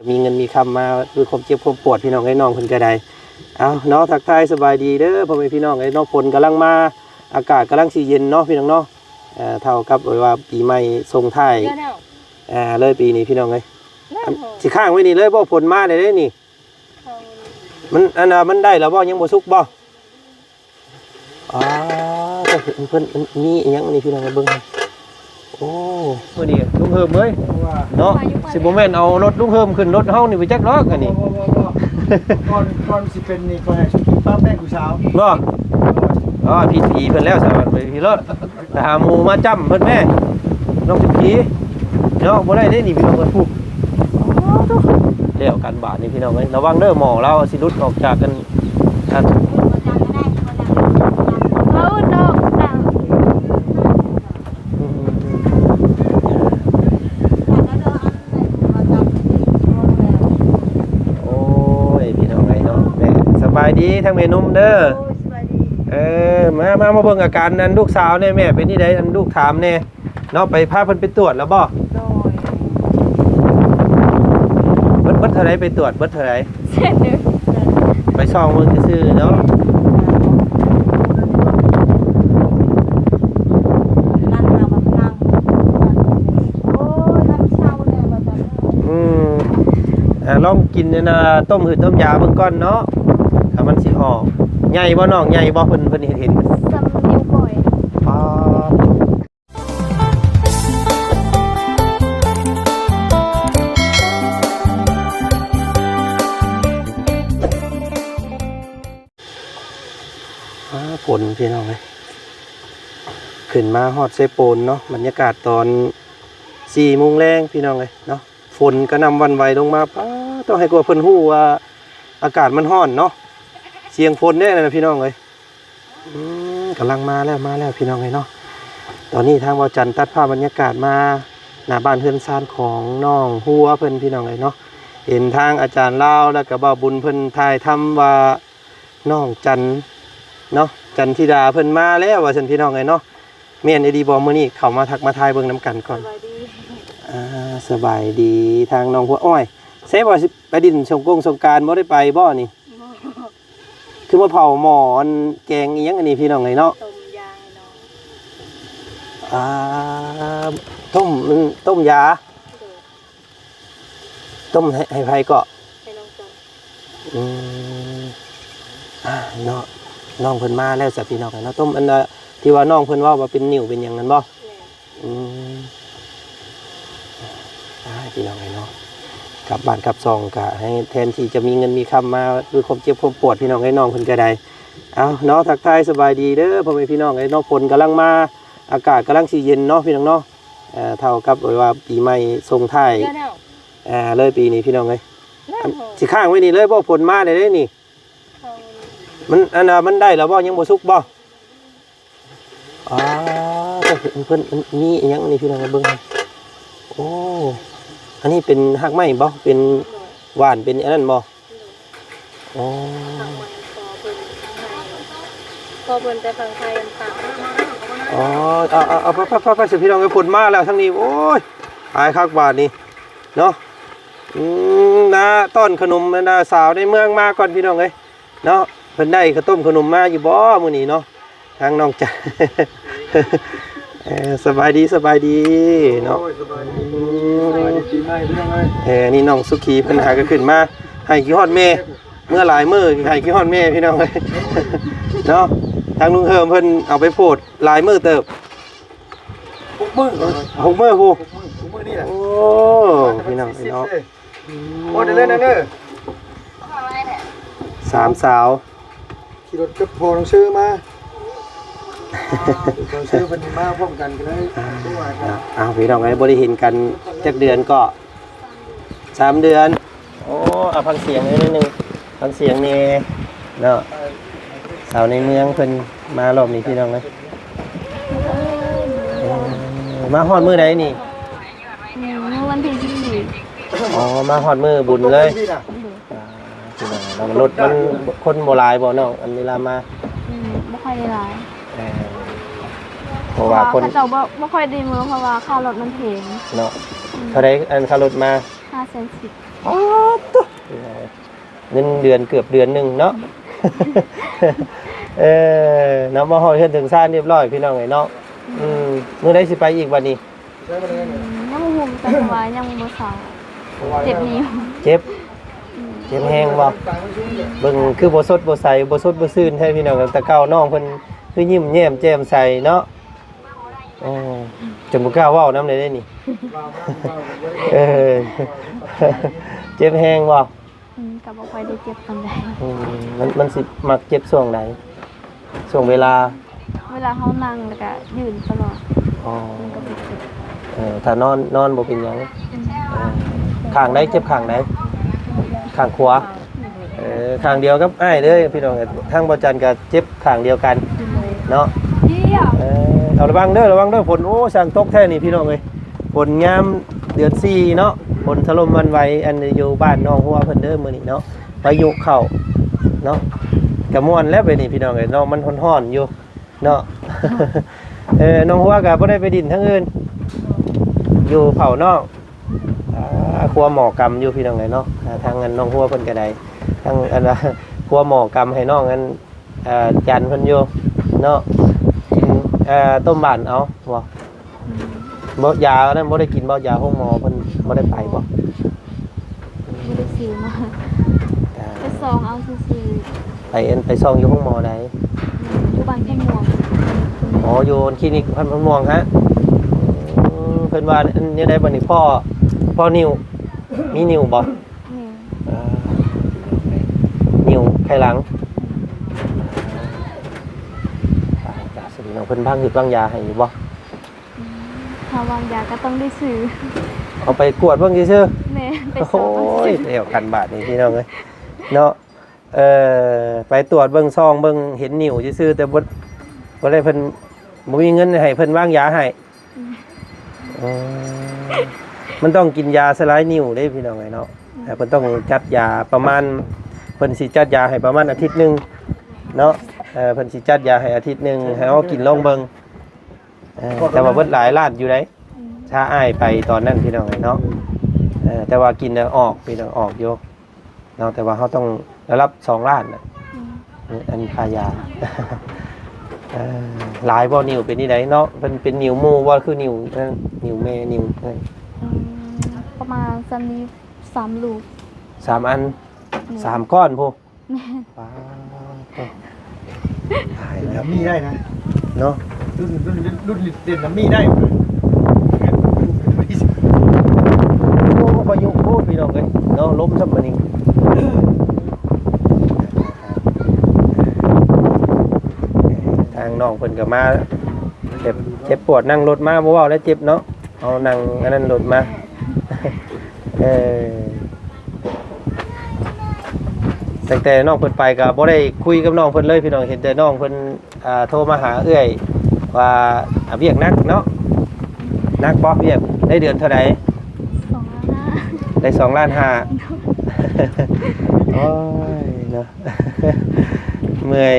ມີເງິນມີຄຳມາດ້ວຍຄວາມເຈັບຄວາມປວດ ພີ່ນ້ອງເອີຍ. ນ້ອງເພິ່ນກໍໄດ້ ເອົາເນາະ ທັກທາຍສະບາຍດີເດີ ພໍ່ແມ່ພີ່ນ້ອງເອີຍເນາະ. ຝົນກຳລັງມາ ອາກາດກຳລັງຊິເຢັນເນາະ ພີ່ນ້ອງເນາະ. ເອີ ເທົ່າກັບວ່າປີໃໝ່ສົ່ງທ້າຍ ເດືອນແລ້ວ ເອີ ເລີຍປີນີ້ ພີ່ນ້ອງເອີຍ. ແລ້ວ ອັນ ຊິຄ້າງໄວ້ນີ້ເລີຍບໍ່? ຝົນມາແລ້ວເດ້ນີ້. ມັນ ອັນນ່າ ມັນໄດ້ແລ້ວບໍ່? ຍັງບໍ່ສຸກບໍ່? ອໍ ເພິ່ນ ເພິ່ນ ເພິ່ນມີອີ່ຫຍັງນີ້ ພີ່ນ້ອງເບິ່ງ. ໂອ້ ມື້ນີ້ລຸງເຮີມເອີຍ ເນາະ ຊິບໍ່ແມ່ນເອົາລົດລຸງເຮີມຂຶ້ນລົດເຮົານີ້ໄປຈັກດອກອັນນີ້. ບໍ່ ບໍ່ ບໍ່ ບໍ່ ກ່ອນ ກ່ອນຊິເປັນນີ້ ຂ້ອຍໃຫ້ສຸກີປ້າແປ້ງຜູ້ສາວ. ບໍ່? ອໍ ຜິດຜີເພິ່ນແລ້ວ ສາວ ໄປພີ້ໂລດ. ໄປຫາໝູ່ມາຈ້ຳເພິ່ນແມ້ ນ້ອງສຸຂີເນາະ. ບໍ່ໄດ້ເດ້ນີ້ ພີ່ນ້ອງເອີຍ. ພຸ້ນ ແລ້ວກັນບາດນີ້ ພີ່ນ້ອງເອີຍ. ລະວັງເດີ ໝໍລາວຊິຫຼຸດອອກຈາກກັນ ອັນ ເອົາດອກ ອືມ ໂອ້ຍ ພີ່ນ້ອງເອີຍເນາະ. ແມ່ ສະບາຍດີທາງແມ່ນົມເດີ. ໂອ້ຍ ສະບາຍດີ. ເອີ ມາ ມາ ມາເບິ່ງອາການອັນລູກສາວແດ່ແມ່ ເປັນຈັ່ງໃດ ອັນລູກຖາມແດ່ເນາະ. ໄປພາເພິ່ນໄປຕວດແລ້ວບໍ່? ໂດຍ. ເບິດ ເບິດເທົ່າໃດໄປຕວດ ເບິດເທົ່າໃດ? ແສນໜຶ່ງ. ໄປສ່ອງເບິ່ງຊື່ໆເນາະ. ອືມ ອ່າ ລອງກິນອັນນ່າ ຕົ້ມຫືດຕົ້ມຢາເບິ່ງກ່ອນເນາະ ຖ້າມັນຊິອອກ. ໃຫຍ່ບໍ່ນ້ອງ ໃຫຍ່ບໍ່? ເພິ່ນ ເພິ່ນເຫັນ ເຫັນສ່ຳນິ້ວກ້ອຍ. ປາດ ຟ້າຝົນພີ່ນ້ອງເອີຍ ຂຶ້ນມາຮອດເຊໂປນເນາະ. ບັນຍາກາດຕອນສີ່ໂມງແລງພີ່ນ້ອງເອີຍເນາະ. ຝົນກະໜ່ຳຫວັ່ນໄຫວລົງມາ. ປ້າ ຕ້ອງໃຫ້ກວ່າເພິ່ນຮູ້ວ່າອາກາດມັນຮ້ອນເນາະ. ສຽງຝົນເດ້ນັ້ນນະພີ່ນ້ອງເອີຍ. ອືມ ກຳລັງມາແລ້ວ ມາແລ້ວພີ່ນ້ອງເອີຍເນາະ. ຕອນນີ້ທາງບ່າວຈັນຕັດພາບບັນຍາກາດມາໜ້າບ້ານເຮືອນຊານຂອງນ້ອງຫົວເພິ່ນພີ່ນ້ອງເອີຍເນາະ. ເຫັນທາງອາຈານລາວ ແລ້ວກະບ່າວບຸນເພິ່ນຖ່າຍທຳວ່າ ນ້ອງຈັນເນາະ ຈັນທິດາເພິ່ນມາແລ້ວວ່າຊັ້ນ ພີ່ນ້ອງເອີຍເນາະ. ແມ່ນອີ່ຫຼີບໍ່? ມື້ນີ້ເຂົ້າມາທັກມາທາຍເບິ່ງນຳກັນກ່ອນ. ສະບາຍດີ ອ່າ ສະບາຍດີທາງນ້ອງຫົວ. ໂອ້ຍ ໃຊ່ບໍ່ ຊິໄປຫຼິ້ນສົງກົງສົງການ ບໍ່ໄດ້ໄປບໍ່ນີ້? ບໍ່. ຄືມາເຜົາໝໍ້ອັນແກງອີ່ຫຍັງອັນນີ້ ພີ່ນ້ອງເອີຍເນາະ. ຕົ້ມຢາໃຫ້ນ້ອງ ອ່າ ຕົ້ມ ຕົ້ມຢາ. ໂດຍ. ຕົ້ມໃຫ້ ໃຫ້ໃຜເກາະ? ໃຫ້ນ້ອງຈັນ. ອືມ ອ່າ ເນາະ ນ້ອງເພິ່ນມາແລ້ວຊະ ພີ່ນ້ອງເນາະ. ຕົ້ມອັນ ທີ່ວ່ານ້ອງເພິ່ນເວົ້າວ່າເປັນນິ້ວເປັນຫຍັງນັ້ນບໍ່? ແມ່ນ. ອືມ ອ້າຍ ພີ່ນ້ອງເອີຍເນາະ ກັບບ້ານກັບຊ່ອງກະໃຫ້ ແທນທີ່ຈະມີເງິນມີຄຳມາດ້ວຍຄວາມເຈັບຄວາມປວດ ພີ່ນ້ອງເອີຍ. ນ້ອງເພິ່ນກະໄດ້ ເອົາເນາະ ທັກທາຍສະບາຍດີເດີ ພໍ່ແມ່ພີ່ນ້ອງເອີຍເນາະ. ຝົນກຳລັງມາ ອາກາດກຳລັງຊິເຢັນເນາະ ພີ່ນ້ອງເນາະ. ເອີ ເທົ່າກັບວ່າປີໃໝ່ສົ່ງທ້າຍ ເດືອນແລ້ວ ເອີ ເລີຍປີນີ້ ພີ່ນ້ອງເອີຍ. ແລ້ວ ອັນ ຊິຄ້າງໄວ້ນີ້ເລີຍບໍ່? ຝົນມາແລ້ວເດ້ນີ້. ມັນ ອັນນ່າ ມັນໄດ້ແລ້ວບໍ່? ຍັງບໍ່ສຸກບໍ່? ອໍ ເພິ່ນ ເພິ່ນ ເພິ່ນມີອີ່ຫຍັງນີ້ ພີ່ນ້ອງເບິ່ງ. ໂອ້ ອັນນີ້ເປັນຮາກໄມ້ບໍ່? ເປັນຫວ່ານ ເປັນອັນນັ້ນບໍ່? ໂອ້ ພວກເພິ່ນແຕ່ຝັ່ງໄທ ອໍ ເອົາ ເອົາ ເອົາ ໄປ ໄປ ໄປ ພີ່ນ້ອງເອີຍ. ຝົນມາແລ້ວທາງນີ້ ໂອ້ຍ ອາຍຄັກບາດນີ້ເນາະ. ອືມ ນາຕ້ອນຂະໜົມ ນາສາວໃນເມືອງມາກ່ອນ ພີ່ນ້ອງເອີຍເນາະ. ເພິ່ນໄດ້ເຂົ້າຕົ້ມຂະໜົມມາຢູ່ບໍ່ມື້ນີ້ເນາະ? ທາງນ້ອງຈະ ເອີ ສະບາຍດີ ສະບາຍດີເນາະ. ໂອ້ຍ ສະບາຍດີ ອືມ ສະບາຍດີປີໃໝ່ ພີ່ນ້ອງເອີຍ. ເອີ ນີ້ນ້ອງສຸຂີເພິ່ນຫາກໍຂຶ້ນມາ ໃຫ້ຄິດຮອດແມ່ ເມື່ອຫຼາຍມື້ໃຫ້ຄິດຮອດແມ່ ພີ່ນ້ອງເອີຍເນາະ. ທາງລຸງເຮີມເພິ່ນເອົາໄປໂພດຫຼາຍມື້ເຕີບ. ຫົກມື້ ຫົກມື້ພຸ້ນ ຫົກມື້ນີ້ແຫຼະ. ໂອ້ ພີ່ນ້ອງເນາະ ອືມ ໂອ້ ເດີ ເດີ ເດີ ສາມສາວ ຂີ່ລົດກັບພໍ່ນ້ອງເຊີມາ ນ້ອງເຊີເພິ່ນມາພ້ອມກັນກໍເລີຍ. ອ້າວ ພີ່ນ້ອງເອີຍ ບໍ່ໄດ້ເຫັນກັນຈັກເດືອນເກາະ? ສາມເດືອນ. ໂອ້ ເອົາຟັງສຽງໜ້ອຍໜຶ່ງ ຟັງສຽງແດ່ເນາະ. ສາວໃນເມືອງເພິ່ນມາຮອບນີ້ ພີ່ນ້ອງເອີຍ. ເອີ ມາຮອດມື້ໃດນີ້? ອືມ ມື້ວັນທີສິບສີ່. ອໍ ມາຮອດມື້ບຸນເລີຍ. ອ່າ ພີ່ນ້ອງ ແລ້ວລົດມັນຄົນບໍ່ຫຼາຍບໍ່ນ້ອງ ອັນເວລາມາ? ອືມ ບໍ່ຄ່ອຍໄດ້ຫຼາຍ. ເອີ ເພາະວ່າ ເພາະວ່າຄົນ ເຂົາເຈົ້າບໍ່ ບໍ່ຄ່ອຍໄດ້ເມືອ ເພາະວ່າຄ່າລົດມັນແພງເນາະ. ອືມ ເທົ່າໃດອັນຄ່າລົດມາ? ຫ້າແສນສິບ. ປາດໂທ້ ເງິນເດືອນເກືອບເດືອນໜຶ່ງເນາະ. ເອີ ເນາະ ມາຮອດເຮືອນເຖິງຊານຮຽບຮ້ອຍ ພີ່ນ້ອງເອີຍເນາະ. ອືມ ມື້ໃດຊິໄປອີກບັດນີ້? ອືມ ຍັງບໍ່ຮູ້ຄືກັນ ເພາະວ່າຍັງບໍ່ເຊົາ ເຈັບນິ້ວ. ເຈັບ? ອືມ ເຈັບແຮງບໍ່? ເບິ່ງຄືບໍ່ສົດບໍ່ໃສ ບໍ່ສົດບໍ່ຊື່ນແທ້ ພີ່ນ້ອງ. ແຕ່ເກົ່ານ້ອງເພິ່ນຄືຍິ້ມແຍ້ມແຈ່ມໃສເນາະ. ເອີ ຈົນບໍ່ກ້າເວົ້ານຳເລີຍເດ້ນີ້. ເອີ ເຈັບແຮງບໍ່? ອືມ ກໍບໍ່ຄ່ອຍໄດ້ເຈັບປານໃດ. ອືມ ມັນ ມັນຊິມັກເຈັບຊ່ວງໃດ? ຊ່ວງເວລາ ເວລາເຮົານັ່ງແລ້ວກໍຢືນຕະຫຼອດ. ອໍ ມັນກໍບໍ່ເຈັບ. ເອີ ຖ້ານອນ ນອນບໍ່ເປັນຫຍັງ. ອືມ ເອີ ຂ້າງໃດເຈັບ ຂ້າງໃດ? ຂ້າງຂວາ. ເອີ ຂ້າງດຽວກັບອ້າຍເດີພີ່ນ້ອງ. ທາງບໍ່ຈັນກໍເຈັບຂ້າງດຽວກັນເນາະ. ເອີ ເອົາລະວັງເດີ ລະວັງເດີ ຝົນ. ໂອ້ ຊ່າງຕົກແທ້ນີ້ພີ່ນ້ອງເອີຍ. ຝົນຍາມເດືອນສີ່ເນາະ ຝົນຖະຫຼົ່ມຫວັ່ນໄຫວ ອັນຢູ່ບ້ານໜອງຫົວເພິ່ນເດີມື້ນີ້ເນາະ. ພາຍຸເຂົ້າເນາະ ກະມ່ວນແລ້ວໄປນີ້ພີ່ນ້ອງເອີຍເນາະ. ມັນຮ້ອນໆຢູ່ເນາະ. ເອີ ໜອງຫົວກະບໍ່ໄດ້ໄປດິນທາງອື່ນ ຢູ່ເຝົ້ານ້ອງ. ອ່າ ຄົວໝໍກຳຢູ່ພີ່ນ້ອງເອີຍເນາະ. ອ່າ ທາງອັນໜອງຫົວເພິ່ນກະໄດ້ ທາງອັນວ່າຄົວໝໍກຳໃຫ້ນ້ອງອັນ ເອີ ຈັນເພິ່ນຢູ່ເນາະ. ກິນ ເອີ ຕົ້ມຫວານເອົາບໍ່? ອືມ ບໍ່ ຢານັ້ນບໍ່ໄດ້ກິນບໍ່? ຢາໂຮງໝໍເພິ່ນບໍ່ໄດ້ໄປບໍ່? ບໍ່ໄດ້ຊື້ມາ ໄປສ່ອງເອົາຊື່ໆ. ໄປອັນ ໄປສ່ອງຢູ່ໂຮງໝໍໃດ? ຢູ່ບ້ານໂພນມ່ວງ. ອໍ ຢູ່ຄລີນິກບ້ານໂພນມ່ວງຮະ. ເພິ່ນວ່າແນວໃດບັດນີ້? ພໍ່ ພໍ່ນິ້ວ ມີນິ້ວບໍ່? ແມ່ນ. ອ່າ ນິ້ວໄຂຫຼັງ. ອ່າ ເພິ່ນວາງ ເພິ່ນວາງຢາໃຫ້ຢູ່ບໍ່? ອືມ ຖ້າວາງຢາກໍຕ້ອງໄດ້ຊື້. ເອົາໄປກວດເບິ່ງຊື່ໆ. ແມ່ນ ໄປສ່ອງ. ໂອ້ຍ ແລ້ວກັນບາດນີ້ພີ່ນ້ອງເອີຍເນາະ. ເອີ ໄປກວດເບິ່ງ ສ່ອງເບິ່ງ ເຫັນນິ້ວຊື່ໆ ແຕ່ບໍ່ ບໍ່ໄດ້ ເພິ່ນບໍ່ມີເງິນໃຫ້ເພິ່ນວາງຢາໃຫ້. ອືມ ເອີ ມັນຕ້ອງກິນຢາສະລາຍນິ້ວເດ້ພີ່ນ້ອງເອີຍເນາະ. ອືມ ເພິ່ນຕ້ອງຈັດຢາປະມານ ເພິ່ນຊິຈັດຢາໃຫ້ປະມານອາທິດໜຶ່ງເນາະ. ເອີ ເພິ່ນຊິຈັດຢາໃຫ້ອາທິດໜຶ່ງ ໃຫ້ເຮົາກິນລອງເບິ່ງ. ເອີ ແຕ່ວ່າເບິດຫຼາຍລ້ານຢູ່ໃດ໋. ອືມ ຖ້າອ້າຍໄປຕອນນັ້ນພີ່ນ້ອງເອີຍເນາະ. ເອີ ແຕ່ວ່າກິນແລ້ວອອກ ພີ່ນ້ອງ ອອກຢູ່ ເນາະ. ແຕ່ວ່າເຮົາຕ້ອງໄດ້ຮັບສອງລ້ານນະ. ອືມ ອັນຄ່າຢາ. ເອີ ຫຼາຍບໍ່? ນິ້ວເປັນຈັ່ງໃດເນາະ? ເປັນ ເປັນນິ້ວໝູ່ບໍ່? ຄືນິ້ວ ເອີ ນິ້ວແມ່ ນິ້ວ ອືມ ປະມານສ່ຳນີ້ ສາມລູກ ສາມອັນ. ແມ່ນ ສາມກ້ອນພຸ້ນ. ແມ່ນ. ປາດໂທ້ ຕາຍແລ້ວ ມີໄດ້ນະເນາະ. ລຸ້ນ ລຸ້ນ ລຸ້ນເດັ່ນນະມີໄດ້. ໂອ້ ພາຍຸໂພດພີ່ນ້ອງເອີຍເນາະ ລົມຊ້ຳມື້ນີ້. ທາງນ້ອງເພິ່ນກໍມາ ເຈັບ ເຈັບປວດ ນັ່ງລົດມາ ບໍ່ເວົ້າແລ້ວເຈັບເນາະ. ເອົານັ່ງອັນນັ້ນລົດມາ. ເອີ ຕັ້ງແຕ່ນ້ອງເພິ່ນໄປກໍບໍ່ໄດ້ຄຸຍກັບນ້ອງເພິ່ນເລີຍພີ່ນ້ອງ. ເຫັນແຕ່ນ້ອງເພິ່ນ ອ່າ ໂທມາຫາເອື້ອຍວ່າ ອ່າ ວຽກໜັກເນາະ. ໜັກບໍ່ວຽກ? ໄດ້ເດືອນເທົ່າໃດ? ສອງລ້ານຫ້າ. ໄດ້ສອງລ້ານຫ້າ. ໂອ້ຍເນາະ ເມື່ອຍ.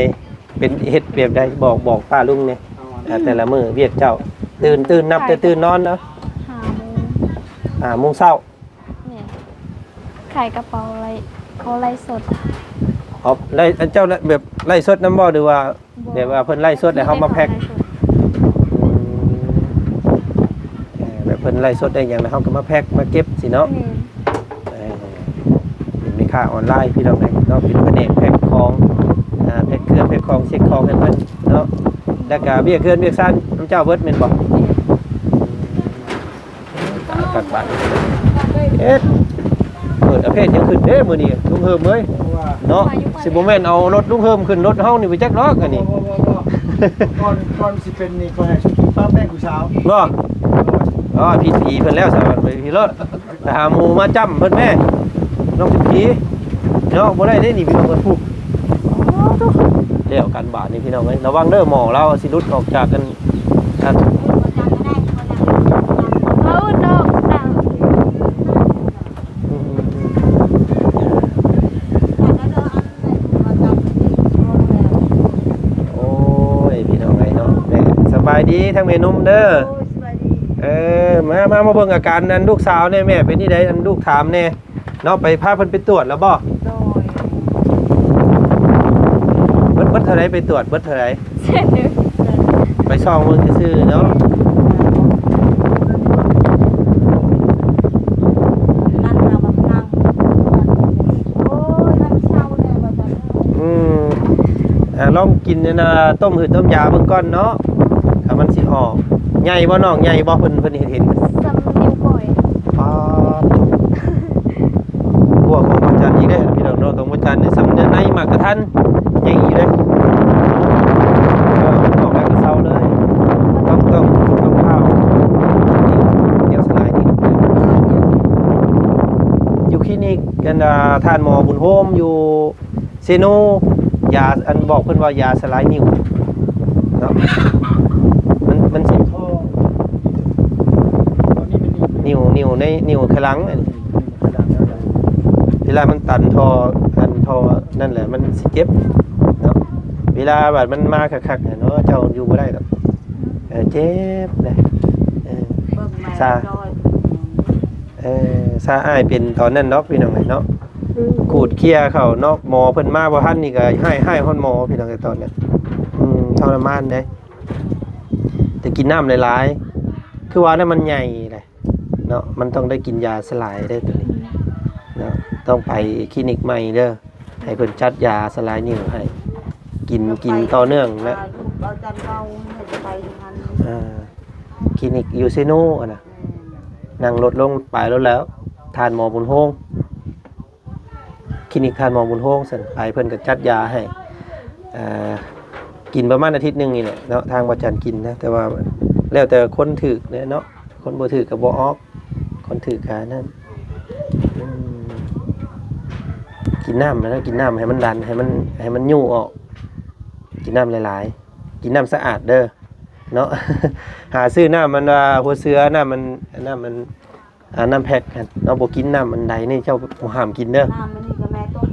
ເປັນເຮັດແບບໃດ? ບອກ ບອກປ້າລຸງແດ່. ເອົາ ອ່າ ແຕ່ລະມື້ວຽກເຈົ້າ ຕື່ນ ຕື່ນ ນັບແຕ່ຕື່ນນອນເນາະ. ຫ້າໂມງ ຫ້າໂມງເຊົ້າ. ແມ່ນ. ຂາຍກະເປົາໄລ ເອົາໄລສົດ. ເອົາໄລ ອັນເຈົ້າແບບໄລສົດນຳບໍ່ ຫຼືວ່າ ບໍ່ ແບບວ່າເພິ່ນໄລສົດແລ້ວເຮົາມາແພັກ? ຂາຍແບບໄລສົດ. ອືມ ເອີ ແບບເພິ່ນໄລສົດໄດ້ຫຍັງແລ້ວເຮົາກໍມາແພັກມາເກັບຊີ້ເນາະ. ແມ່ນ. ເອີ ເປັນແມ່ຄ້າອອນລາຍພີ່ນ້ອງເອີຍເນາະ ເປັນພະແນກແພັກຂອງ ອ່າ ແພັກເຄື່ອງແພັກຂອງ ເຊັກຂອງໃຫ້ເພິ່ນເນາະ. ແລ້ວກະວຽກເຮືອນວຽກຊານນຳເຈົ້າເບິດແມ່ນບໍ່? ແມ່ນ. ຕາຍຄັກບາດ ເຮັດ ເປີດອະເພດຍັງຂຶ້ນເດ້ມື້ນີ້ລຸງເຮີມເອີຍເນາະ. ຊິບໍ່ແມ່ນເອົາລົດລຸງເຮີມຂຶ້ນລົດເຮົານີ້ໄປຈັກດອກອັນນີ້. ບໍ່ ບໍ່ ບໍ່ ບໍ່ ກ່ອນ ກ່ອນຊິເປັນນີ້ ຂ້ອຍໃຫ້ສຸກີປ້າແປ້ງຜູ້ສາວ. ບໍ່? ອໍ ຜິດຜີເພິ່ນແລ້ວ ສາວ ໄປພີ້ໂລດ. ໄປຫາໝູ່ມາຈ້ຳເພິ່ນແມ້ ນ້ອງເປັນຜີເນາະ. ບໍ່ໄດ້ເດ້ນີ້ພີ່ນ້ອງເອີຍ ຜູ້ ແລ້ວກັນບາດນີ້ພີ່ນ້ອງເອີຍ. ລະວັງເດີ ໝໍລາວຊິຫຼຸດອອກຈາກກັນ ອັນ ເອົາດອກ ໂອ້ຍ ພີ່ນ້ອງເອີຍເນາະ. ແມ່ ສະບາຍດີທາງແມ່ນົມເດີ. ໂອ້ຍ ສະບາຍດີ. ເອີ ມາ ມາ ມາເບິ່ງອາການອັນລູກສາວແດ່ແມ່ ເປັນຈັ່ງໃດ ອັນລູກຖາມແດ່. ເນາະ ໄປພາເພິ່ນໄປຕວດແລ້ວບໍ່? ໂດຍ ເບິດ ເບິດເທົ່າໃດໄປຕວດ ເບິດເທົ່າໃດ? ແສນໜຶ່ງ ໄປສ່ອງເບິ່ງຊື່ໆເນາະ. ນັ້ນນະ ບັກນັ່ງ ໂອ້ຍ ມັນເຊົາແດ່ວ່າຊັ້ນ. ອືມ ອ່າ ລອງກິນອັນນ່າ ຕົ້ມຫືດຕົ້ມຢາເບິ່ງກ່ອນເນາະ ຖ້າມັນຊິອອກ. ໃຫຍ່ບໍ່ນ້ອງ ໃຫຍ່ບໍ່? ເພິ່ນ ເພິ່ນເຫັນ ເຫັນ ສ່ຳນິ້ວກ້ອຍ. ປາດ ຂົວຂອງພະຈັນອີກເດ້ພີ່ນ້ອງເນາະ. ຂອງພະຈັນນີ້ສ່ຳໃນໝາກກະທັນ ໃຫຍ່ຢູ່ເດ້. ເອີ ອອກແລ້ວກໍເຊົາເລີຍ. ຕ້ອງ ຕ້ອງ ຕ້ອງພ້າວ ດຽວສະຫຼາຍນີ້. ຢູ່ຄລີນິກ ອັນ ອ່າ ທ່ານໝໍບຸນໂຮມຢູ່ເຊໂນ ຢາ ອັນ ບອກເພິ່ນວ່າຢາສະຫຼາຍນິ້ວເນາະ. ມັນ ມັນຊິ ນິ້ວ ນິ້ວໃນ ນິ້ວຂ້າງຫຼັງ ອັນ ເວລາມັນຕັນທໍ່ ອັນ ທໍ່ນັ້ນແຫຼະ ມັນຊິເຈັບເນາະ. ເວລາບາດມັນມາຄັກໆ ເນາະ ເຈົ້າຢູ່ບໍ່ໄດ້ດອກ. ເອີ ເຈັບເດ້ ເອີ ຊາ ເອີ ຊາອ້າຍເປັນຕອນນັ້ນດອກ ພີ່ນ້ອງເອີຍເນາະ. ຂູດເຄຍເຂົ້າເນາະ ໝໍເພິ່ນມາບໍ່ທັນນີ້ກໍຮ້າຍ ຮ້າຍຮອດໝໍ ພີ່ນ້ອງເອີຍ ຕອນນັ້ນ. ອືມ ທໍລະມານເດ້ ແຕ່ກິນນ້ຳຫຼາຍໆ ຄືວ່ານັ້ນມັນໃຫຍ່ເດ້. ເນາະ ມັນຕ້ອງໄດ້ກິນຢາສະຫຼາຍເດ້ໂຕນີ້ເນາະ. ຕ້ອງໄປຄລີນິກໃໝ່ເດີ ໃຫ້ເພິ່ນຈັດຢາສະຫຼາຍນິ້ວໃຫ້ກິນ ກິນຕໍ່ເນື່ອງແຫຼະ. ອ່າ ລູກເອົາຈັນເວົ້າໃຫ້ໄປຢູ່ຫັ້ນ ອ່າ ຄລີນິກຢູ່ເຊໂນຫັ້ນນະ. ແມ່ນ ນັ່ງລົດລົງໄປໂລດແລ້ວ ທ່ານໝໍບຸນໂຮງ. ຄລີນິກທ່ານໝໍບຸນໂຮງຊັ້ນ ໄປເພິ່ນກໍຈັດຢາໃຫ້ ເອີ ກິນປະມານອາທິດໜຶ່ງນີ້ແຫຼະເນາະ ທາງບໍ່ຈັນກິນນະ. ແຕ່ວ່າແລ້ວແຕ່ຄົນຖືກເດ້ເນາະ ຄົນບໍ່ຖືກກໍບໍ່ອອກ ຄົນຖືກກໍນັ້ນ. ອືມ ກິນນ້ຳນະ ກິນນ້ຳໃຫ້ມັນດັນ ໃຫ້ມັນ ໃຫ້ມັນຍູ້ອອກ. ກິນນ້ຳຫຼາຍໆ ກິນນ້ຳສະອາດເດີເນາະ. ຫາຊື້ນ້ຳມັນວ່າຫົວເສືອ ນ້ຳມັນ ນ້ຳມັນ ອ່າ ນ້ຳແພັກຫັ້ນເນາະ. ບໍ່ກິນນ້ຳອັນໃດນີ້ ເຈົ້າບໍ່ຫ້າມກິນເດີ. ນ້ຳມັນນີ້ກໍແມ່ຕົ້ມ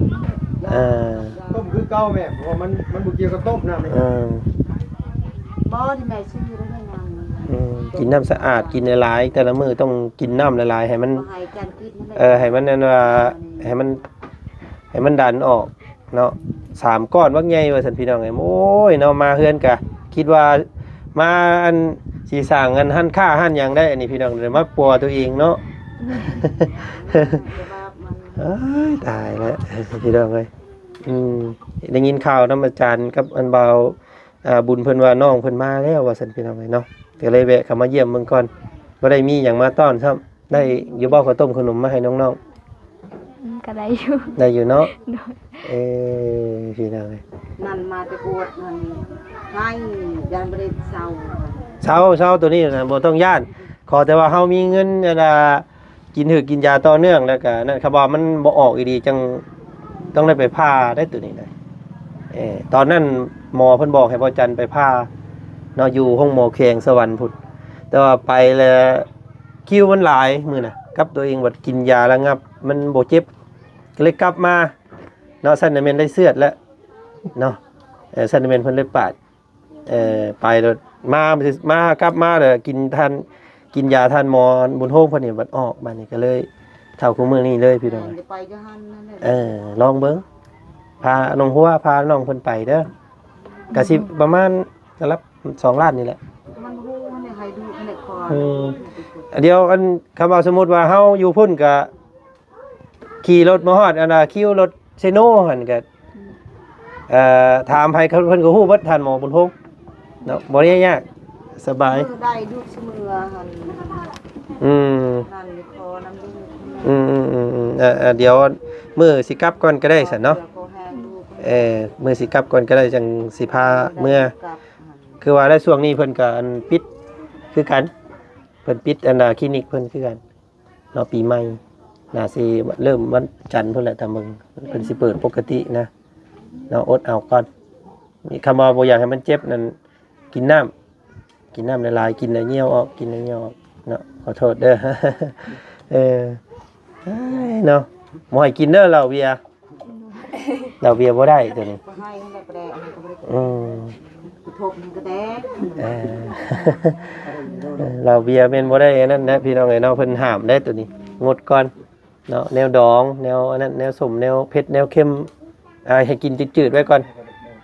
ເອີ ຕົ້ມຄືເກົ່າແມ່ ເພາະວ່າມັນ ມັນບໍ່ກ່ຽວກັບຕົ້ມນ້ຳນີ້. ເອີ ບໍ່ ທີ່ແມ່ຊື້ໄດ້ນາງ. ອືມ ກິນນ້ຳສະອາດ ກິນຫຼາຍໆ ແຕ່ລະມື້ຕ້ອງກິນນ້ຳຫຼາຍໆ ໃຫ້ມັນ ບໍ່ໃຫ້ຈັນກິນ ເອີ ໃຫ້ມັນ ນັ້ນວ່າ ໃຫ້ມັນ ໃຫ້ມັນດັນອອກເນາະ. ສາມກ້ອນບັກໃຫຍ່ວ່າຊັ້ນ ພີ່ນ້ອງເອີຍ. ໂອ້ຍເນາະ ມາເຮືອນກະຄິດວ່າມາ ອັນ ຊິສ້າງ ອັນ ຮ້ານຄ້າຮ້ານຫຍັງໄດ້ ອັນນີ້ ພີ່ນ້ອງ ໄດ້ມາປົວຕົວເອງເນາະ. ເອີຍ ຕາຍແລ້ວ ພີ່ນ້ອງເອີຍ. ອືມ ໄດ້ຍິນຂ່າວນຳອາຈານກັບ ອັນ ບ່າວ ອ່າ ບຸນ ເພິ່ນວ່ານ້ອງເພິ່ນມາແລ້ວວ່າຊັ້ນ ພີ່ນ້ອງເອີຍເນາະ. ກໍເລີຍແວະເຂົ້າມາຢ້ຽມເບິ່ງກ່ອນ. ບໍ່ໄດ້ມີຫຍັງມາຕ້ອນຊ້ຳ. ໄດ້ຢູ່ບໍ່ ເຂົ້າຕົ້ມເຂົ້າໜົມມາໃຫ້ນ້ອງໆ? ອືມ ກໍໄດ້ຢູ່ ໄດ້ຢູ່ເນາະ. ໂດຍ ເອີ ພີ່ນ້ອງເອີຍ ນັ້ນມາແຕ່ກວດນັ້ນ ໃຫ້ ຢ້ານບໍ່ໄດ້ເຊົາ. ເຊົາ ເຊົາ ໂຕນີ້ນະ ບໍ່ຕ້ອງຢ້ານ. ຂໍແຕ່ວ່າເຮົາມີເງິນ ອັນນ່າ ກິນຫືດກິນຢາຕໍ່ເນື່ອງ ແລ້ວກະນັ້ນ ຄັນວ່າມັນບໍ່ອອກອີ່ຫຼີ ຈັ່ງຕ້ອງໄດ້ໄປຜ່າໄດ້ໂຕນີ້ນະ. ເອີ ຕອນນັ້ນໝໍເພິ່ນບອກໃຫ້ບໍ່ຈັນໄປຜ່າເນາະ ຢູ່ໂຮງໝໍແຂວງສະຫວັນພຸ້ນ. ແຕ່ວ່າໄປແລ້ວ ຄິວມັນຫຼາຍມື້ນະ ກັບຕົວເອງບັດກິນຢາລະງັບ ມັນບໍ່ເຈັບ ກໍເລີຍກັບມາເນາະ. ຊັ້ນນະແມ່ນໄດ້ເຊືອດແລ້ວເນາະ. ເອີ ຊັ້ນນະແມ່ນເພິ່ນໄດ້ປາດ ເອີ ໄປໂລດ ມາ ມາ ກັບມາແລ້ວກິນທ່ານ ກິນຢາທ່ານໝໍບຸນໂຮງເພິ່ນນີ້ບັດອອກ ບາດນີ້ກໍເລີຍເທົ່າຄູ່ມື້ນີ້ເລີຍ ພີ່ນ້ອງ. ແມ່ນ ໄປຢູ່ຫັ້ນນັ້ນແຫຼະ. ເອີ ລອງເບິ່ງ ພານ້ອງຫົວ ພານ້ອງເພິ່ນໄປເດີ. ກະຊິປະມານລະດັບສອງລ້ານນີ້ແຫຼະ. ມັນຮູ້ໃຫ້ດູໃຫ້ຄອ ອືມ ດຽວ ອັນ ຄຳວ່າສົມມຸດວ່າເຮົາຢູ່ພຸ້ນກະຂີ່ລົດມາຮອດ ອັນນ່າ ຄິວລົດເຊໂນຫັ້ນກະ ເອີ ຖາມໃຜເພິ່ນກໍຮູ້ເບິດ ທ່ານໝໍບຸນໂຮງເນາະ. ບໍ່ໄດ້ຍາກ ສະບາຍ ໄດ້ດູສະເໝືອຫັ້ນ. ອືມ ນັ້ນ ຂໍນຳດູ. ອືມໆໆໆ ເອີ ເອີ ດຽວມື້ຊິກັບກ່ອນກໍໄດ້ຊັ້ນເນາະ. ເອີ ມື້ຊິກັບກ່ອນກໍໄດ້ ຈັ່ງຊິພາເມືອ. ຄືວ່າແລ້ວຊ່ວງນີ້ເພິ່ນກໍ ອັນ ປິດຄືກັນ ເພິ່ນປິດ ອັນນ່າ ຄລີນິກເພິ່ນຄືກັນເນາະ. ປີໃໝ່ໜ້າຊິເລີ່ມວັນຈັນພຸ້ນແຫຼະ ຖ້າເບິ່ງເພິ່ນຊິເປີດປົກກະຕິນະເນາະ. ອົດເອົາກ່ອນ ນີ້ ຄຳວ່າບໍ່ຢາກໃຫ້ມັນເຈັບນັ້ນ ກິນນ້ຳ ກິນນ້ຳຫຼາຍໆ ກິນແລ້ວຍ່ຽວອອກ ກິນແລ້ວຍ່ຽວອອກເນາະ. ຂໍໂທດເດີ ເອີ ເນາະ ບໍ່ໃຫ້ກິນເດີເຫຼົ້າເບຍ. ເຫຼົ້າເບຍບໍ່ໄດ້ໂຕນີ້. ບໍ່ໃຫ້ຫັ້ນແຫຼະ ບໍ່ໄດ້ ອັນນັ້ນກໍບໍ່ໄດ້. ອືມ ກະທົບມັນກະແຕກ. ເອີ ເຫຼົ້າເບຍແມ່ນບໍ່ໄດ້ອັນນັ້ນນະ ພີ່ນ້ອງເອີຍເນາະ. ເພິ່ນຫ້າມໄດ້ໂຕນີ້ ງົດກ່ອນ ເນາະ ແນວດອງ ແນວອັນນັ້ນ ແນວສົ້ມ ແນວເຜັດ ແນວເຄັມ ອ່າ ໃຫ້ກິນຈືດໆໄວ້ກ່ອນ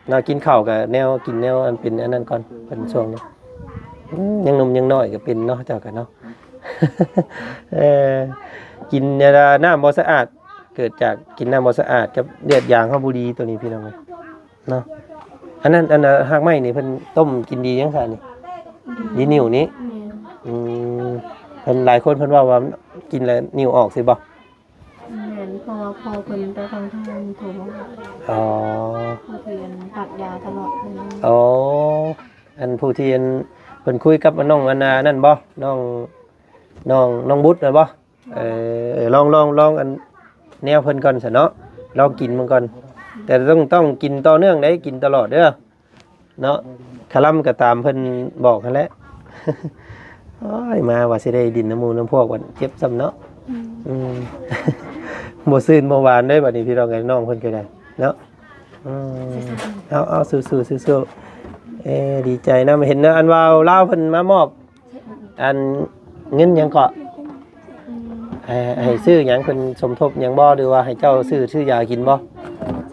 ເນາະ. ກິນເຂົ້າກໍແນວ ກິນແນວອັນເປັນອັນນັ້ນກ່ອນ ເພິ່ນຊ່ວງນີ້ ອືມ ຍັງໜຸ່ມຍັງນ້ອຍກໍເປັນເນາະ ເຈົ້າກໍເນາະ. ເອີ ກິນອັນນ່າ ນ້ຳບໍ່ສະອາດ ເກີດຈາກກິນນ້ຳບໍ່ສະອາດກັບເລືອດຢາງເຮົາບໍ່ດີ ໂຕນີ້ພີ່ນ້ອງເອີຍເນາະ. ອັນນັ້ນ ອັນນ່າ ຮາກໄມ້ນີ້ເພິ່ນຕົ້ມກິນດີຫຍັງຊະນີ້? ດີນິ້ວນີ້? ແມ່ນ. ອືມ ເພິ່ນ ຫຼາຍຄົນເພິ່ນເວົ້າວ່າກິນແລ້ວນິ້ວອອກຊິບໍ່? ແມ່ນ ເພາະວ່າພໍ່ເພິ່ນໄປທາງໄທ ເພິ່ນໂທມາຫາ. ອໍ ຜູ້ທີ່ອັນປັກຢາຕະຫຼອດເພິ່ນ. ອໍ ອັນຜູ້ທີ່ອັນເພິ່ນຄຸຍກັບນ້ອງອັນນ່ານັ້ນບໍ່? ນ້ອງ ນ້ອງ ນ້ອງບຸດນັ້ນບໍ່? ເອີ ລອງ ລອງ ລອງອັນແນວເພິ່ນກ່ອນຊະເນາະ ລອງກິນເບິ່ງກ່ອນ. ແຕ່ຕ້ອງ ຕ້ອງກິນຕໍ່ເນື່ອງເດ້ ກິນຕະຫຼອດເດີ. ເນາະ ຄະລຳກໍຕາມເພິ່ນບອກຫັ້ນແຫຼະ. ໂອ້ຍ ມາວ່າຊິໄດ້ດິນນຳໝູ່ນຳພວກ ບັດເຈັບຊ້ຳເນາະ. ອືມ ອືມ ບໍ່ຊື່ນບໍ່ຫວານເດ້ບັດນີ້ ພີ່ນ້ອງເອີຍ ນ້ອງເພິ່ນກໍໄດ້ເນາະ. ອືມ ເອົາ ເອົາ ສູ້ໆ ສູ້ໆ. ເອີ ດີໃຈນຳ ເຫັນອັນວ່າລາວເພິ່ນມາມອບ ອັນເງິນຫຍັງເກາະ? ອືມ ໃຫ້ ໃຫ້ຊື້ຫຍັງ ເພິ່ນສົມທົບຫຍັງບໍ່ ຫຼືວ່າໃຫ້ເຈົ້າຊື້ ຊື້ຢາກິນບໍ່?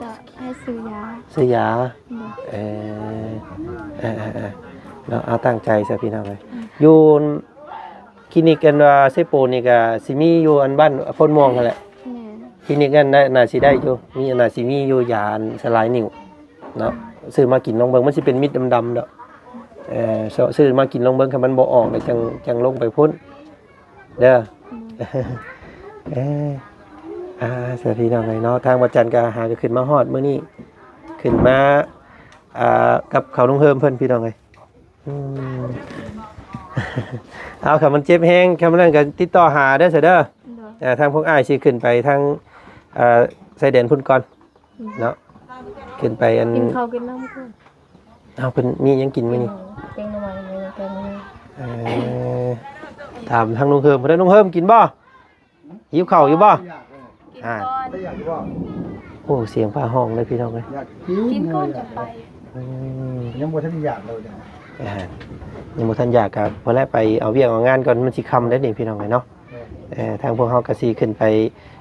ຈະໃຫ້ຊື້ຢາ. ຊື້ຢາ. ໂດຍ. ເອີ ເອີໆໆ ເນາະ ເອົາຕັ້ງໃຈຊະພີ່ນ້ອງເອີຍ. ອືມ ຢູ່ຄລີນິກອັນວ່າເຊໂປນນີ້ກະຊິມີຢູ່ອັນບ້ານໂພນມ່ວງຫັ້ນແຫຼະ. ແມ່ນ. ຄລີນິກນັ້ນໜ້າ ໜ້າຊິໄດ້ຢູ່ ມີ ໜ້າຊິມີຢູ່ຢາອັນສະລາຍນິ້ວເນາະ. ຊື້ມາກິນລອງເບິ່ງ ມັນຊິເປັນເມັດດຳໆດອກ. ເອີ ຊື້ ຊື້ມາກິນລອງເບິ່ງ ຄັນມັນບໍ່ອອກແລ້ວຈັ່ງ ຈັ່ງລົງໄປພຸ້ນເດີ. ອືມ ເອີ ອ່າ ສະພີ່ນ້ອງເອີຍເນາະ ທາງວັດຈັນກໍຫາກໍຂຶ້ນມາຮອດມື້ນີ້ ຂຶ້ນມາ ອ່າ ກັບເຂົາລຸງເຮີມເພິ່ນ ພີ່ນ້ອງເອີຍ. ອືມ ເອົາ ຄັນມັນເຈັບແຮງ ຄັນມັນນັ້ນກໍຕິດຕໍ່ຫາເດີ ຊະເດີ. ໂດຍ. ອ່າ ທາງພວກອ້າຍຊິຂຶ້ນໄປທາງ ເອີ ຊາຍແດນພຸ້ນກ່ອນ ອືມ ເນາະ ຂຶ້ນໄປອັນ ກິນເຂົ້າກິນນ້ຳກ່ອນ. ເອົາ ເພິ່ນມີຫຍັງກິນມື້ນີ້? ແກງໜໍ່ໄມ້ ແກງໜໍ່ໄມ້. ເອີ ຖາມທາງລຸງເຮີມເພິ່ນເດີ ລຸງເຮີມກິນບໍ່? ຫິວເຂົ້າຢູ່ບໍ່? ກິນກ່ອນ. ອ່າ ບໍ່ຢາກຢູ່ບໍ່? ໂອ້ ສຽງຟ້າຮ້ອງເລີຍພີ່ນ້ອງເອີຍ. ຢາກກິນ ກິນກ່ອນຈັ່ງໄປ. ອືມ ຍັງບໍ່ທັນຢາກເລີຍ. ອ່າ ຍັງບໍ່ທັນຢາກກໍພໍແລ້ວ ໄປເອົາວຽກເອົາງານກ່ອນ ມັນຊິຄ່ຳແລ້ວນີ້ພີ່ນ້ອງເອີຍເນາະ. ເອີ ທາງພວກເຮົາກໍຊິຂຶ້ນໄປ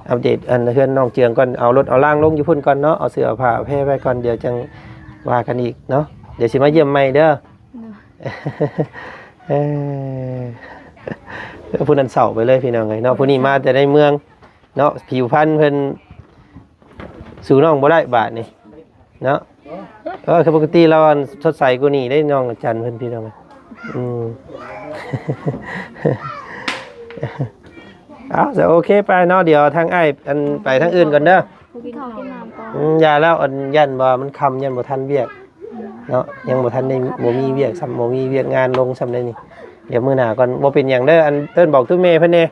ອັບເດດອັນເຮືອນນ້ອງເຈືອງກ່ອນ ເອົາລົດເອົາລາງລົງຢູ່ພຸ້ນກ່ອນເນາະ ເອົາເສື້ອຜ້າແພໄວ້ກ່ອນ ດຽວຈັ່ງວ່າກັນອີກເນາະ ດຽວຊິມາຢ້ຽມໃໝ່ເດີ. ໂດຍ. ເອີ ຜູ້ນັ້ນເສົ້າໄປເລີຍພີ່ນ້ອງເອີຍເນາະ ຜູ້ນີ້ມາແຕ່ໃນເມືອງເນາະ ຜິວພັນເພິ່ນສູ້ນ້ອງບໍ່ໄດ້ບາດນີ້ ເນາະ. ເອີ ຄືປົກກະຕິລາວອັນສົດໃສກວ່ານີ້ເດ້ ນ້ອງຈັນເພິ່ນ ພີ່ນ້ອງ. ອືມ ເອົາ ໂອເຄ ໄປເນາະ ດຽວທາງອ້າຍອັນໄປທາງອື່ນກ່ອນເດີ. ກິນເຂົ້າກິນນ້ຳກ່ອນ. ອືມ ຢ່າແລ້ວ ອັນ ຢ້ານວ່າມັນຄ່ຳ ຢ້ານບໍ່ທັນວຽກເນາະ ຍັງບໍ່ທັນໄດ້ ບໍ່ມີວຽກຊ້ຳ ບໍ່ມີວຽກງານລົງຊ້ຳໃດນີ້. ດຽວມື້ໜ້າກ່ອນ ບໍ່ເປັນຫຍັງເດີ ອັນ ເອີ້ນບອກຕູ້ແມ່ເພິ່ນແດ່.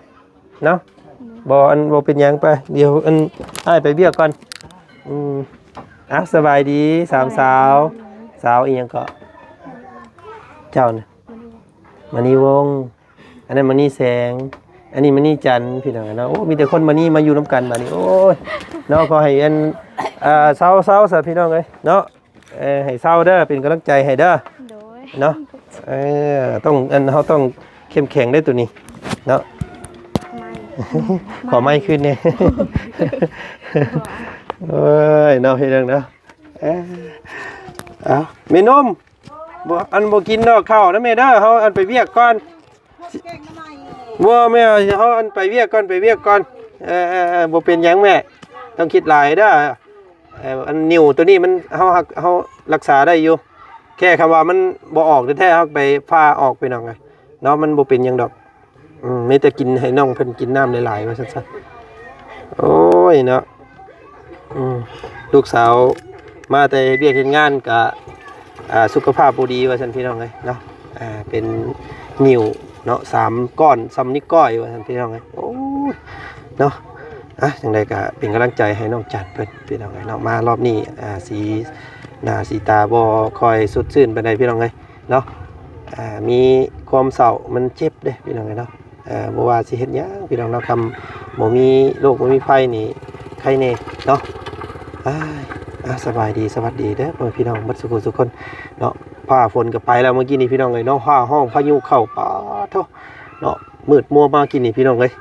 ເນາະ ບໍ່ ອັນ ບໍ່ເປັນຫຍັງ ໄປ ດຽວ ອັນ ອ້າຍໄປວຽກກ່ອນ. ອືມ ອ່ະ ສະບາຍດີສາມສາວ. ສາວອີ່ຫຍັງເກາະ ເຈົ້ານະ? ມະນີວົງ ອັນນັ້ນມະນີແສງ ອັນນີ້ມະນີຈັນ ພີ່ນ້ອງເນາະ. ໂອ້ ມີແຕ່ຄົນມະນີມາຢູ່ນຳກັນບາດນີ້ ໂອ້ຍ ເນາະ. ຂໍໃຫ້ ອັນ ເອີ ເຊົາໆ ຊະ ພີ່ນ້ອງເອີຍເນາະ. ເອີ ໃຫ້ເຊົາເດີ ເປັນກຳລັງໃຈໃຫ້ເດີ. ໂດຍ. ເນາະ ເອີ ຕ້ອງ ອັນ ເຮົາຕ້ອງເຂັ້ມແຂງເດ້ໂຕນີ້ເນາະ. ໄມ ຂໍໄມຄືນແດ່. ໂອ້ຍ ເນາະ ເຮັດຫຍັງເນາະ. ເອີ ເອົາ ແມ່ນົມ ບໍ່ ອັນ ບໍ່ກິນດອກເຂົ້ານະແມ່ເດີ ເຮົາ ອັນ ໄປວຽກກ່ອນ. ບໍ່ແມ່ ເຮົາ ອັນ ໄປວຽກກ່ອນ ໄປວຽກກ່ອນ. ເອີ ເອີ ບໍ່ເປັນຫຍັງແມ່ ຕ້ອງຄິດຫຼາຍເດີ. ເອີ ອັນ ນິ້ວໂຕນີ້ມັນ ເຮົາ ເຮົາ ເຮົາລັກສາໄດ້ຢູ່ ແຄ່ຄຳວ່າມັນບໍ່ອອກແທ້ໆ ເຮົາໄປຜ່າອອກ ພີ່ນ້ອງເອີຍເນາະ. ມັນບໍ່ເປັນຫຍັງດອກ. ອືມ ມີແຕ່ກິນ ໃຫ້ນ້ອງເພິ່ນກິນນ້ຳຫຼາຍໆ ວ່າຊັ້ນຊະ. ໂອ້ຍເນາະ. ອືມ ລູກສາວມາແຕ່ເຮັດວຽກເຮັດງານກະ ອ່າ ສຸຂະພາບບໍ່ດີ ວ່າຊັ້ນ ພີ່ນ້ອງເອີຍເນາະ. ອ່າ ເປັນນິ້ວເນາະ ສາມກ້ອນ ສ່ຳນິ້ວກ້ອຍ ວ່າຊັ້ນ ພີ່ນ້ອງເອີຍ. ໂອ້ຍ ເນາະ. ອ່ະ ຈັ່ງໃດກະເປັນກຳລັງໃຈໃຫ້ນ້ອງຈັນເພິ່ນ ພີ່ນ້ອງເອີຍເນາະ. ມາລອບນີ້ ອ່າ ສີໜ້າສີຕາບໍ່ຄ່ອຍສົດຊື່ນປານໃດ ພີ່ນ້ອງເອີຍເນາະ. ອ່າ ມີຄວາມເສົ້າ ມັນເຈັບເດ້ ພີ່ນ້ອງເອີຍເນາະ. ເອີ ບໍ່ວ່າຊິເຮັດຫຍັງ ພີ່ນ້ອງເນາະ ຄຳບໍ່ມີໂລກບໍ່ມີໄພນີ້ ໃຄແນ່ເນາະ. ອາ ອາ ສະບາຍດີ ສະຫວັດດີເດີ ພໍ່ແມ່ພີ່ນ້ອງໝົດສູ່ຜູ້ສູ່ຄົນເນາະ. ຟ້າຝົນກໍໄປແລ້ວເມື່ອກີ້ນີ້ ພີ່ນ້ອງເອີຍເນາະ. ຟ້າຮ້ອງ ພາຍຸເຂົ້າ ປາດໂທ້ເນາະ. ມືດມົວມາກີ້ນີ້ ພີ່ນ້ອງເອີຍ